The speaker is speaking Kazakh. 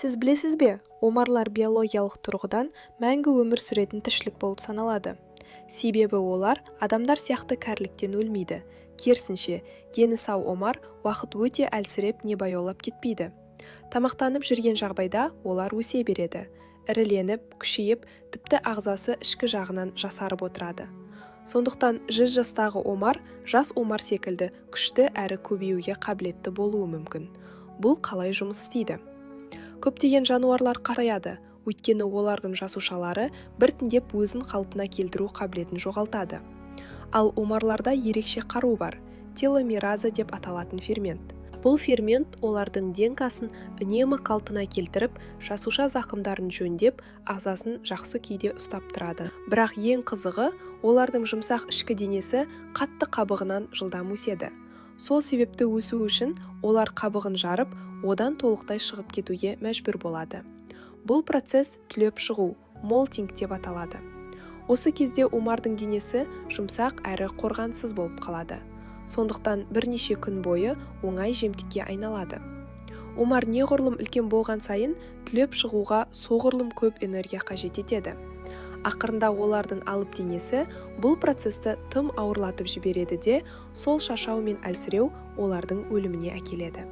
Сіз білесіз бе, омарлар биологиялық тұрғыдан мәңгі өмір сүретін тіршілік болып саналады. Себебі олар адамдар сияқты кәріліктен өлмейді. Керісінше, дені сау омар уақыт өте әлсіреп не баяулап кетпейді. Тамақтанып жүрген жағдайда олар өсе береді. Іріленіп, күшейіп, тіпті ағзасы ішкі жағынан жасарып отырады. Сондықтан 100 жастағы омар жас омар секілді күшті әрі көбеюге қабілетті болуы мүмкін. Бұл қалай жұмыс істейді? Көптеген жануарлар қартаяды, өйткені олардың жасушалары біртіндеп өзін қалпына келтіру қабілетін жоғалтады. Ал омарларда ерекше қару бар – теломераза деп аталатын фермент. Бұл фермент олардың ДНК-сын үнемі қалпына келтіріп, жасуша зақымдарын жөндеп, ағзасын жақсы күйде ұстап тұрады. Бірақ ең қызығы, олардың жұмсақ ішкі денесі қатты қабығынан жылдам өседі. Сол себепті өсу үшін олар қабығын жарып, одан толықтай шығып кетуге мәжбүр болады. Бұл процесс түлеп шығу, молтинг деп аталады. Осы кезде омардың денесі жұмсақ әрі қорғансыз болып қалады. Сондықтан бірнеше күн бойы оңай жемтікке айналады. Омар неғұрлым үлкен болған сайын, түлеп шығуға соғұрлым көп энергия қажет етеді. Ақырында олардың алып денесі бұл процесті тым ауырлатып жібереді де, сол шаршау мен әлсіреу олардың өліміне әкеледі.